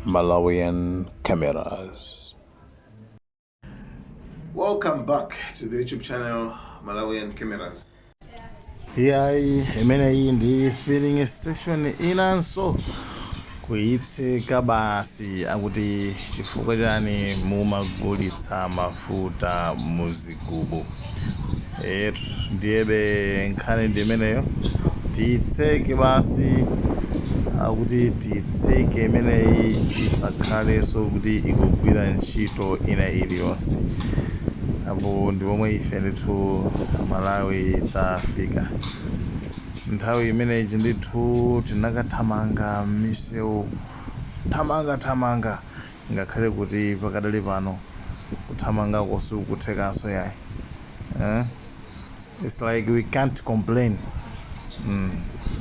Malawian Cameras. Welcome back to the YouTube channel Malawian Cameras. Iyayi, imeneyi ndi filling station inanso kuyitseka basi. Akuti chifukwa chani mumagulitsa mafuta muzigubu? Etu, ndiyebe nkhani ndi imeneyo. Tiyitseke basi, akuti tiyitseke imeneyi, isakhalenso kuti ikugwira ntchito ina iliyonse. Apo ndi pomwe ife ndithu Malawi tafika. Nthawi imeneyi ndithu tinakathamanga m'misewu, thamanga thamanga, ngakhale kuti pakadali pano kuthamangako sikukuthekanso yayi, eh? It's like we can't complain.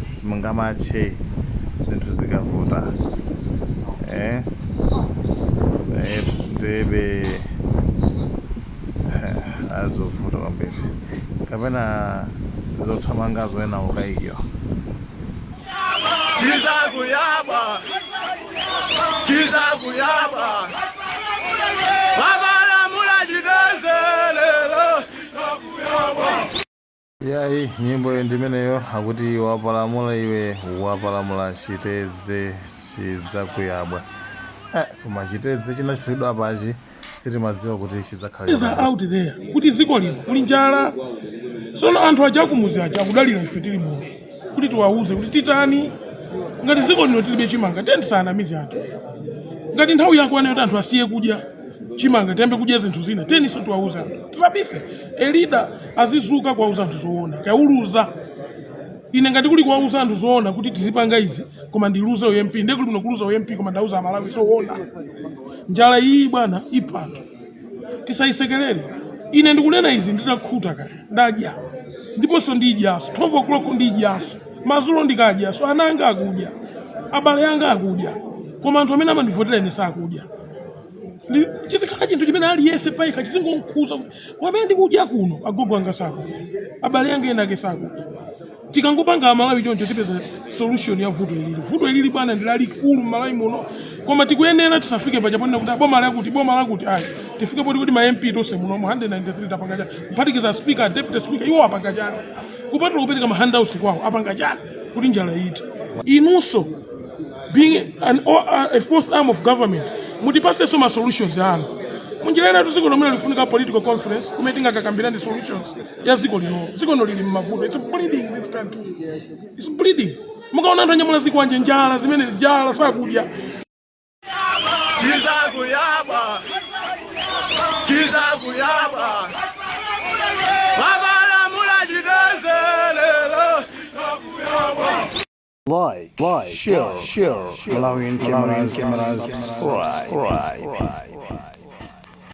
Simungamatche zinthu zikavuta, eh? Eh, ndebe azovuta kwambiri kapena zothamangazo ena ukayikira. Chizakuyaba, chizakuyaba, wapalamula chitedze lero. Yayi, nyimbo iyo ndimeneyo. Akuti wapalamula iwe, wapalamula chitedze chidzakuyabwa. Eh, koma chitedze chinachulidwa apachi sitimadziwa kuti chidzakhala Is out there kuti dziko lino kuli njala. Sono anthu aja akumuzi aja akudalira ife tili muno kuti tiwauze kuti titani ngati dziko lino tilibe chimanga. Tisanamize anthu. Ngati nthawi yakwana yoti anthu asiye kudya chimanga, tiyambe kudya zinthu zina, teniso tiwauze anthu, tisabise. A leader azizuka kuwauza anthu zoona kauluza. Ine ngati kuli kuwauza anthu zoona kuti tizipanga izi koma ndiluze u MP, ndiye kuli kuno kuluza u MP, koma ndauza Amalawi zoona. Njala iyi, bwana, ipha anthu, tisayisekerere. Ine ndikunena izi nditakhuta kaya ndadya, ndiponso ndidyaso 12 o'clock, ndidyaso madzulo, ndikadya so ana anga akudya, abale anga akudya, koma anthu amene amandivotera ine sakudya. Chizikhala chinthu chimene aliyense payekha chizingonkhuza kuti kwamene ndikudya kuno agogo anga sakudya, abale anga ena ake sakudya. Tikangopanga Amalawi choncho, tipeza solution ya vuto ilili. Vuto ilili, bwana, ndi lalikulu m'Malawi muno, koma tikuyenera tisafike paja ponena kuti boma lakuti, boma lakuti, ayi. Tifike poti kuti ma MP tonse munomu 193 tapanga chani, kuphatikiza speaker, deputy speaker? Iwo apanga chani kupatula kupereka ma handouts kwawo? Apanga chani kuti njala iti? Inunso being a fourth arm of government, mutipasenso ma solutions anu munjira ina. Dziko lomwe lifunika political conference kumene tingakakambirane solutions ya dziko lino. Dziko lino lili mmavuto. It's bleeding, this country is bleeding. Mukaona anthu anyamula zikwanje, njala zimene, njala, sakudya. Chizakuyaba, chizakuyaba, wapalamula chitedze lero. Like, share, Malawian Cameras, subscribe.